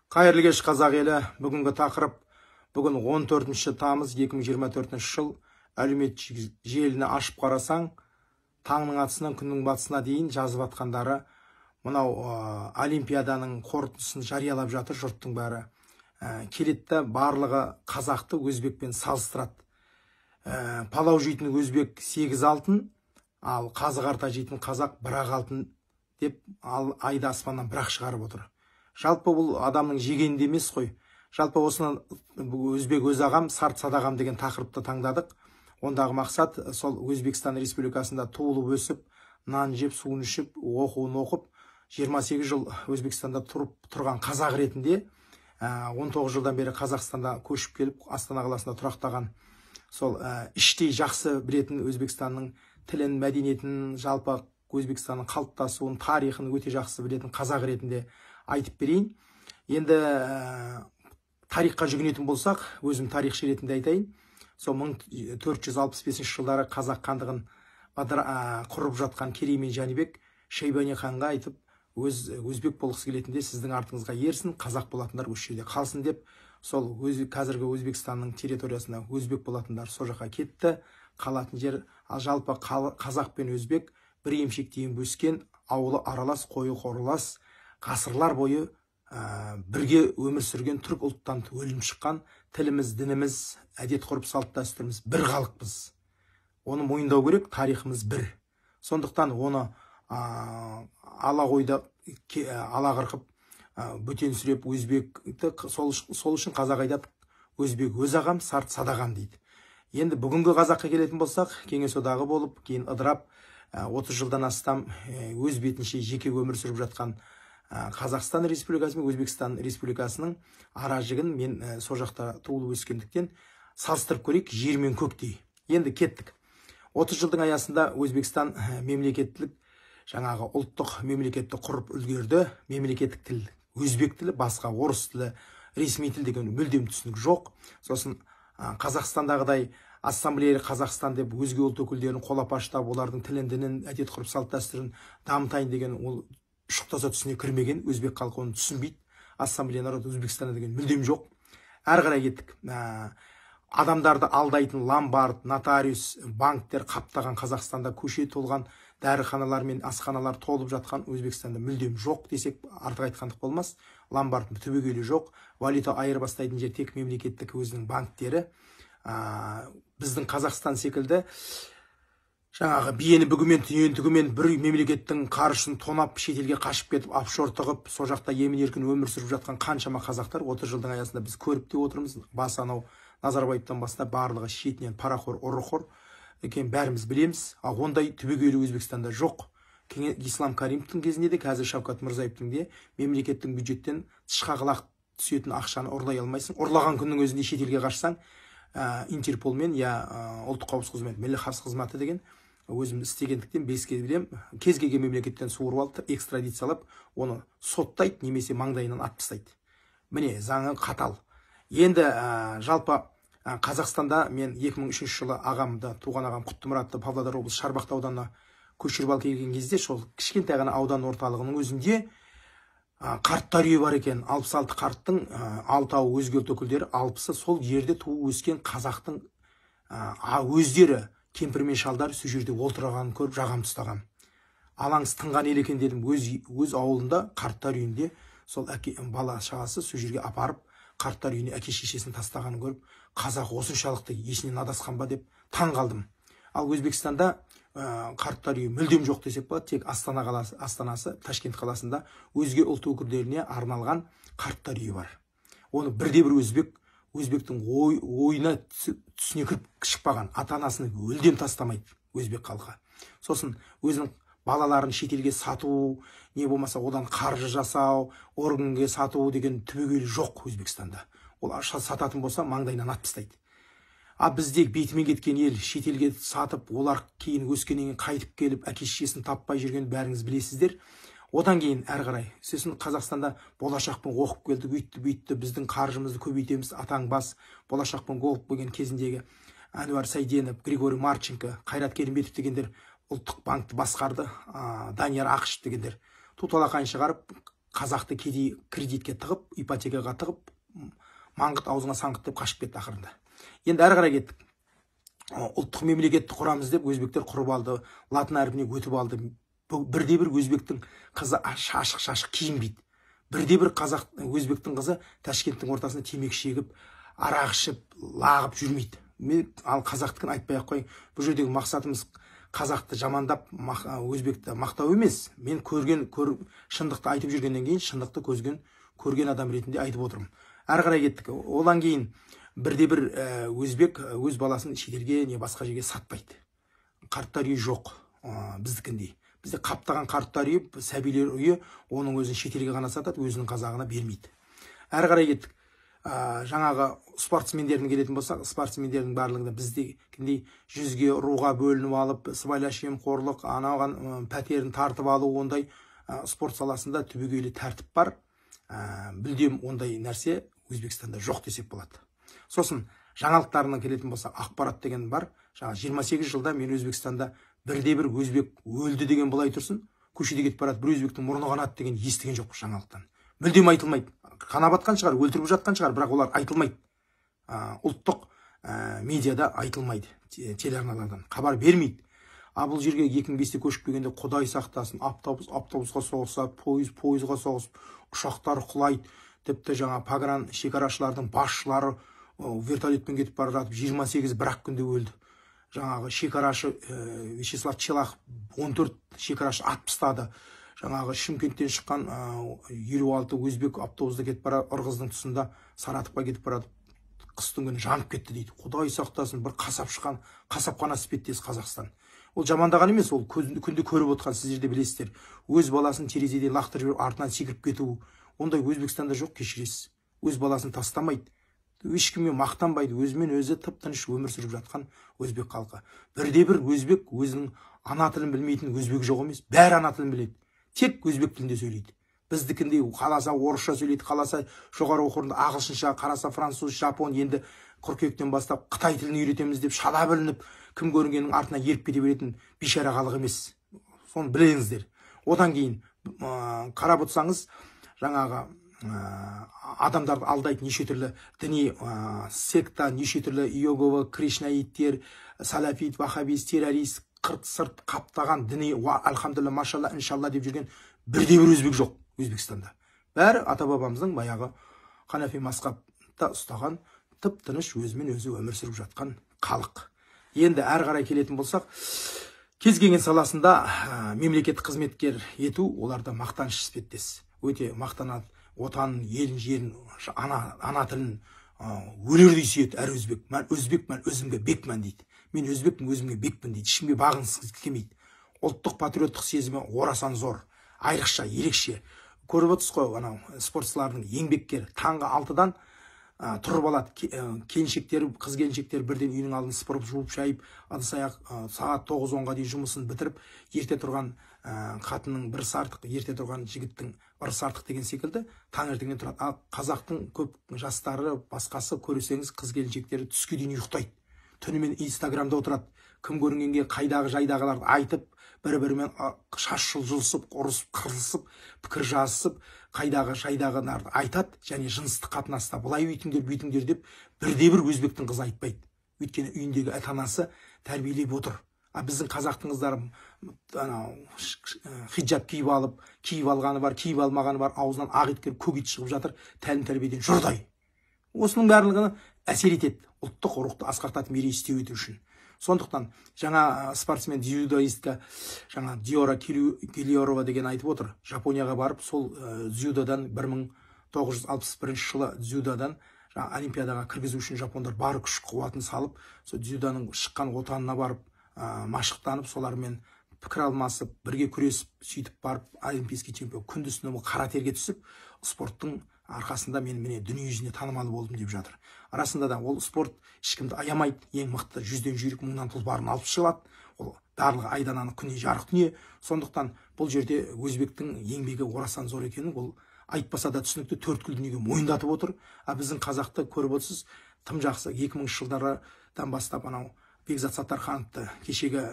Қайырлы кеш, қазақ елі. Бүгінгі тақырып: бүгін 14 тамыз 2024 жыл. Әлеуметтік желіні ашып қарасаң, таңның атысынан күннің батысына дейін жазып атқандары мынау олимпиаданың қорытындысын жариялап жатыр. Жұрттың бәрі келеді, барлығы қазақты өзбекпен салыстырады. Палау жейтін өзбек 8 алтын, ал қазы қарта жейтін қазақ бір-ақ алтын деп, ал айды аспаннан бір-ақ шығарып отыр. Жалпы, бұл адамның жегенінде емес қой. Жалпы, осыны «Өзбек өз ағам, сарт садағам» деген тақырыпты таңдадық. Ондағы мақсат сол Өзбекстан Республикасында туылып өсіп, нан жеп, суын ішіп, оқуын оқып, 28 жыл Өзбекстанда тұрып тұрған қазақ ретінде, 19 жылдан бері Қазақстанда көшіп келіп, Астана қаласында тұрақтаған, сол іштей жақсы білетін Өзбекстанның тілін, мәдениетін, жалпы Өзбекстанның қалыптасуын, тарихын өте жақсы білетін қазақ ретінде айтып берейін. Енді тарихқа жүгінетін болсақ, өзім тарихшы ретінде айтайын. Сол 1465 жылдары Қазақ хандығын құрып жатқан Керей мен Жәнібек Шайбани ханға айтып, өз өзбек болғысы келетіндер сіздің артыңызға ерсін, қазақ болатындар осы жерде қалсын деп, сол өз, қазіргі Өзбекстанның территориясына өзбек болатындар сол жаққа кетті, қалатын жер. Ал жалпы қазақ пен өзбек бір емшектен өскен, ауылы аралас, қойы қоралас, ғасырлар бойы бірге өмір сүрген, түрік ұлттан өлім шыққан, тіліміз, дініміз, әдет ғұрып, салт дәстүріміз бір халықпыз. Оны мойындау керек, тарихымыз бір. Сондықтан оны ала қойды ала қырқып, бөтен сүреп өзбекті, сол үшін қазақ айтады: «Өзбек өз ағам, сарт садағам», – дейді. Енді бүгінгі қазаққа келетін болсақ, Кеңес Одағы болып, кейін ыдырап, 30 жылдан астам өз бетінше жеке өмір сүріп жатқан Қазақстан Республикасы мен Өзбекстан Республикасының ара жігін мен сол жақта туылып өскендіктен салыстырып көрейік, жер мен көктей. Енді кеттік. 30 жылдың аясында Өзбекстан мемлекеттілік, жаңағы ұлттық мемлекетті құрып үлгерді. Мемлекеттік тіл өзбек тілі, басқа орыс тілі ресми тіл деген мүлдем түсінік жоқ. Сосын Қазақстандағыдай Ассамблея Қазақстан деп өзге ұлт өкілдерін қолапаштап, олардың тілін, дінін, әдет ғұрып, салт дәстүрін дамытайын деген ол ұшықтаса түсіне кірмеген. Өзбек халқы оны түсінбейді. Ассамблея народа Өзбекстана деген мүлдем жоқ. Әрі қарай кеттік. Адамдарды алдайтын ломбард, нотариус, банктер қаптаған Қазақстанда көше толған дәріханалар мен асханалар толып жатқан Өзбекстанда мүлдем жоқ десек, артық айтқандық болмас. Ломбард түбегейлі жоқ, валюта айырбастайтын жер тек мемлекеттік өзінің банктері. Біздің Қазақстан секілді жаңағы биені бүгімен, түйені түгімен бір мемлекеттің қаржысын тонап, шетелге қашып кетіп, офшор тығып, сол жақта емін еркін өмір сүріп жатқан қаншама қазақтар 30 жылдың аясында біз көріп те отырмыз. Басы анау Назарбаевтан бастап барлығы шетінен парақор, ұрықор екенін бәріміз білеміз. Ал ондай түбегейлі Өзбекстанда жоқ. Ислам Каримовтың кезінде де, қазір Шавкат Мирзиёевтің де мемлекеттің бюджеттен тышқақ лақ түсетін ақшаны ұрлай алмайсың. Ұрлаған күннің өзінде шетелге қашсаң, Интерполмен я ұлттық қауіпсіздік қызметі, Милли қауіпсіздік қызметі деген, өзім істегендіктен беске білем, кез келген мемлекеттен суырып алып, экстрадициялап, оны соттайды немесе маңдайынан атып тастайды. Міне, заңы қатал. Енді жалпы Қазақстанда мен 2003 жылы ағамды, туған ағам Құттымұратты Павлодар облысы Шарбақты ауданына көшіріп алып келген кезде, сол кішкентай ғана аудан орталығының өзінде қарттар үйі бар екен. 66 қарттың алтауы өзге ұлт өкілдері, 60-ы сол жерде туып өскен қазақтың өздері, кемпір мен шалдар сол жерде отырғанын көріп, жағамды ұстаған. Алаңсыз тынған ел екен дедім. Өз ауылында қарттар үйінде сол әке, бала шағасы сол жерге апарып, қарттар үйіне әке шешесін тастағанын көріп, қазақ осыншалықты есінен адасқан ба деп таң қалдым. Ал Өзбекстанда қарттар үйі мүлдем жоқ десек болады. Тек Астана қаласы, астанасы Ташкент қаласында өзге ұлт өкілдеріне арналған қарттар үйі бар. Оны бірде бір өзбек, өзбектің ойына, түсіне кіріп шықпаған. Ата анасын мүлдем тастамайды өзбек халқы. Сосын өзінің балаларын шетелге сату, не болмаса одан қаржы жасау, органге сату деген түбегейлі жоқ Өзбекстанда. Ол сататын болса, маңдайынан атып тастайды. А бізде бетімен кеткен ел шетелге сатып, олар кейін өскеннен кейін қайтып келіп, әке шешесін таппай жүрген, бәріңіз білесіздер. Одан кейін әрі қарай, сосын Қазақстанда Болашақпен оқып келдік, үйтті бүйтті, біздің қаржымызды көбейтеміз, атаң бас. Болашақпен оқып келген кезіндегі Әнуар Сәйденов, Григорий Марченко, Қайрат Келімбетов дегендер ұлттық банкті басқарды, Данияр Ақышев дегендер туталақайын шығарып. Қазақты кедей кредитке тығып, ипотекаға тығып, маңғыт аузыңа саңғыт деп қашып кетті ақырында. Енді әрі қарай кеттік. Ұлттық мемлекетті құрамыз деп өзбектер құрып алды, латын әрпіне өтіп алды. Бірде бір өзбектің қызы ашық-шашық киінбейді. Бірде бір қазақ өзбектің қызы Ташкенттің ортасында темекі шегіп, арақ ішіп, лағып жүрмейді. Мен ал қазақтікін айтпай ақ қояйын. Бұл жердегі мақсатымыз қазақты жамандап, өзбекті мақтау емес. Мен көрген, шындықты айтып жүргеннен кейін шындықты көрген адам ретінде айтып отырмын. Әрі қарай кеттік. Одан кейін бірде бір өзбек өз баласын шетелге не басқа жерге сатпайды. Қарттар үйі жоқ біздікіндей. Бізде қаптаған қарттар үйі, сәбилер үйі, оның өзін шетелге ғана сатады, өзінің қазағына бермейді. Әрі қарай кеттік. Жаңағы спортсмендердің келетін болсақ, спортсмендердің барлығында біздегіндей жүзге руға бөлініп алып, сыбайлас жемқорлық, анаған пәтерін тартып алу, ондай спорт саласында түбегейлі тәртіп бар. Мүлдем ондай нәрсе Өзбекстанда жоқ десек болады. Сосын жаңалықтарына келетін болсақ, ақпарат деген бар. Жаңа 28 жылда мен Өзбекстанда бірде бір өзбек өлді деген былай тұрсын, көшеде кетіп барады, бір өзбектің мұрны қанады деген естіген жоқпыз жаңалықтан. Мүлдем айтылмайды. Қанап атқан шығар, өлтіріп жатқан шығар, бірақ олар айтылмайды. Ұлттық медиада айтылмайды, телеарналардан хабар бермейді. А бұл жерге 2005-те көшіп келгенде Құдай сақтасын, автобус автобусқа соғысады, пойыз пойызға соғысып, ұшақтар құлайды. Тіпті жаңа погран шекарашылардың басшылары вертолетпен кетіп бара жатып 28 бір-ақ күнде өлді. Жаңағы шекарашы Вячеслав Челах 14 шекарашы атып тастады. Жаңағы Шымкенттен шыққан 56 өзбек автобуста кетіп бара, Ырғыздың тұсында Саратовқа кетіп барады, қыстың күні жанып кетті дейді. Құдай сақтасын, бір қасап шыққан қасапхана іспеттес Қазақстан. Ол жамандаған емес, ол күнде көріп отқан, сіздер де білесіздер. Өз баласын терезеден лақтырып жіберіп, артынан секіріп кету, ондай Өзбекстанда жоқ, кешіресіз. Өз баласын тастамайды, ешкімге мақтанбайды, өзімен өзі тып-тыныш өмір сүріп жатқан өзбек халқы. Бірде бір өзбек өзінің ана тілін білмейтін өзбек жоқ емес, бәрі ана тілін біледі. Тек өзбек тілінде сөйлейді. Біздікіндей қаласа орысша сөйлейді, қаласа жоғары оқу орнында ағылшынша, қараса француз, жапон, енді қыркүйектен бастап қытай тілін үйретеміз деп шала білініп, кім көрінгеннің артына еріп кете беретін бейшара халық емес. Соны біліңіздер. Одан кейін қарап отырсаңыз, жаңағы адамдарды алдайтын неше түрлі діни секта, неше түрлі Иегова, кришнаиттер, салафит, ваххабист, террорист, қырт сырт қаптаған діни альхамдулилла, машалла, иншалла деп жүрген бірде бір өзбек жоқ Өзбекстанда. Бәрі ата-бабамыздың баяғы Ханафи мазхабта ұстаған тып-тыныш өзімен өзі өмір сүріп жатқан халық. Енді әрі қарай келетін болсақ, кез келген саласында мемлекеттік қызметкер ету оларда мақтаныш іспеттес. Өте мақтанады, отанын, елін, жерін, ана тілін өлердей сүйеді әр өзбек. Мен өзбекмін, өзімге бекмін дейді. Мен өзбекпін, өзімге бекпін дейді. Ешкімге бағынғысы келмейді. Ұлттық патриоттық сезімі орасан зор, айрықша, ерекше. Көріп отырсыз ғой, анау спортшылардың еңбеккер таңғы 6-дан тұрып алады. Келіншектері, қыз келіншектері бірден үйінің алдын сыпырып, жуып, шайып, ыдыс аяқ сағат 9-10-ға дейін жұмысын бітіріп, ерте тұрған қатынның бір артық, ерте тұрған жігіттің ырысы артық деген секілді таңертеңнен тұрады. Ал қазақтың көп жастары, басқасы көрсеңіз, қыз келіншектері түске дейін ұйықтайды. Түнімен Инстаграмда отырады. Кім көрінгенге қайдағы жайдағыларды айтып, бір-бірімен шаш жұлысып, ұрысып, қырылысып, пікір жазысып, қайдағы жайдағыларды айтады, және жыныстық қатынаста былай өйтіңдер, бүйтіңдер деп бірде бір өзбектің қызы айтпайды. Өйткені үйіндегі ата-анасы тәрбиелеп отыр. А біздің қазақтың қыздары анау хиджаб киіп алып, киіп алғаны бар, киіп алмағаны бар, аузынан ақ ит кіріп, көк ит шығып жатыр, тәлім тәрбиеден жұрдай. Осының барлығына әсер етеді, ұлттық рухты асқақтатып мерей істеу ету үшін. Сондықтан жаңа спортсмен дзюдоистка жаңа Диора Келиорова деген айтып отыр. Жапонияға барып, сол дзюдодан 1961 жылы дзюдодан жаңа олимпиадаға кіргізу үшін жапондар бар күш қуатын салып, сол дзюдоның шыққан отанына барып, машықтанып, солармен пікір алмасып, бірге күресіп, сөйтіп барып олимпийский чемпион күндіз түні қара терге түсіп, спорттың арқасында мен міне дүние жүзіне танымал болдым деп жатыр. Арасында да ол спорт ешкімді аямайды, ең мықты 100-ден жүйрік, 1000-нан тұлпарын алып шығады. Ол барлығы айдан анық, күннен жарық дүние. Сондықтан бұл жерде өзбектің еңбегі орасан зор екенін ол айтпаса да түсінікті, төрткүл дүниеге мойындатып отыр. А біздің қазақты көріп отырсыз, тым жақсы 2000 жылдардан бастап анау Бекзат Саттархановты, кешегі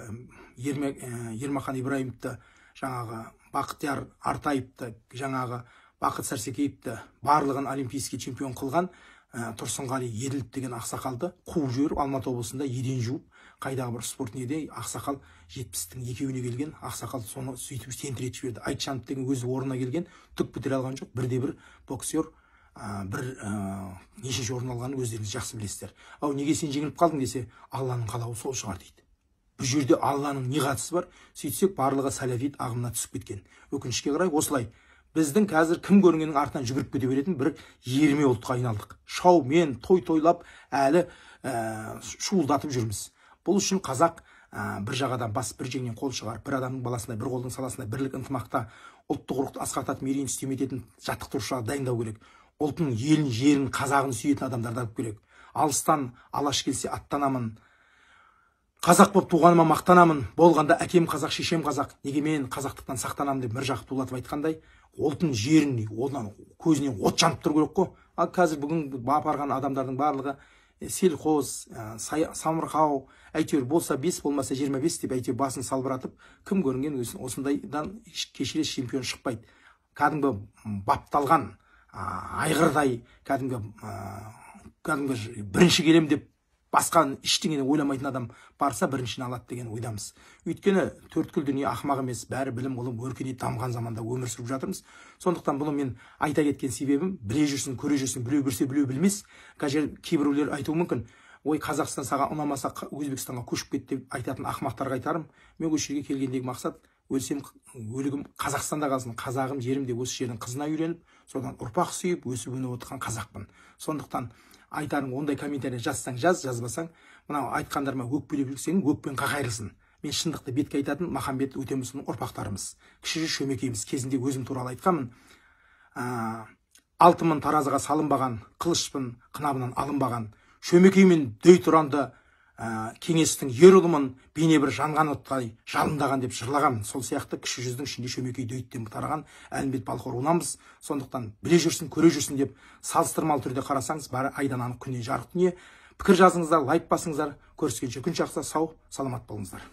Ермахан Ибраимовты, жаңағы Бақтияр Артаевты, жаңағы Бақыт Сәрсекеевті барлығын олимпийский чемпион қылған Тұрсынғали Еділов деген ақсақалды қуып жіберіп, Алматы облысында еден жуып, қайдағы бір спорт неде ақсақал 70-тің екеуіне келген ақсақал соны сөйтіп тентіретіп жіберді. Айтжанов деген өз орнына келген, түк бітіре алған жоқ. Бірде-бір боксер бір нешінші орын алғанын өздеріңіз жақсы білесіздер. Ау, неге сен жеңіліп қалдың десе, Алланың қалауы сол шығар дейді. Бұл жерде Алланың не қатысы бар? Сөйтсек, барлығы салафит ағымына түсіп кеткен. Өкінішке қарай осылай біздің қазір кім көрінгеннің артынан жүгіріп кете беретін бір ерме ұлтқа айналдық. Шаумен той тойлап әлі шуылдатып жүрміз. Бұл үшін қазақ бір жағадан бас, бір жеңнен қол шығар, бір адамның баласындай, бір қолдың саласындай бірлік ынтымақта ұлттық рухты асқақтатып, мерейін үстем ететін жаттықтырушылар дайындау керек. Ұлтын, елін, жерін, қазағын сүйетін адамдарды алып керек. Алыстан алаш келсе аттанамын, қазақ болып туғаныма мақтанамын, болғанда әкем қазақ, шешем қазақ, неге мен қазақтықтан сақтанамын деп Міржақып Дулатов айтқандай, ұлтын, жерін, одан көзінен от жанып тұру керек қой. Ал қазір бүгін апарған адамдардың барлығы селқоз, самырқау, әйтеуір болса 5, болмаса 25 деп әйтеуір басын салбыратып, кім көрінген осындайдан кешірес чемпион шықпайды. Кәдімгі бапталған айғырдай, кәдімгі бірінші келем деп басқа ештеңені ойламайтын адам барса біріншіні алады деген ойдамыз. Өйткені төрткүл дүние ақымақ емес, бәрі білім, ғылым, өркениет дамыған заманда өмір сүріп жатырмыз. Сондықтан бұны мен айта кеткен себебім, біле жүрсін, көре жүрсін, біреу білсе, біреу білмес. Қазір кейбіреулер айтуы мүмкін, ой, Қазақстан саған ұнамаса Өзбекстанға көшіп кет деп айтатын ақымақтарға айтарым. Мен осы жерге келгендегі мақсат, өлсем өлігім Қазақстанда қалсын, қазағым жерім деп осы жердің қызына үйреніп, содан ұрпақ сүйіп, өсіп өніп отырған қазақпын. Сондықтан айтарым, ондай комментарий жазсаң жаз, жазбасаң, мынау айтқандарыма өкпелеп жүрсең, өкпең қақайырсын. Мен шындықты бетке айтатын Махамбет Өтемісұлының ұрпақтарымыз. Кіші жүз Шөмекейміз. Кезінде өзім туралы айтқанмын. Алтынмын таразыға салынбаған, қылышпын қынабынан алынбаған. Шөмекей мен дөй тұранды кеңестің ер ұлымын, бейне бір жанған оттай жалындаған деп жырлағанмын. Сол сияқты кіші жүздің ішінде Шөмекей дөйттен тараған Әлімбет Балқоруынанбыз. Сондықтан біле жүрсін, көре жүрсін деп салыстырмалы түрде қарасаңыз, бәрі айдан анық, күннен жарық дүние. Пікір жазыңыздар, лайк басыңыздар. Көріскенше күн жақсы, сау, саламат болыңыздар.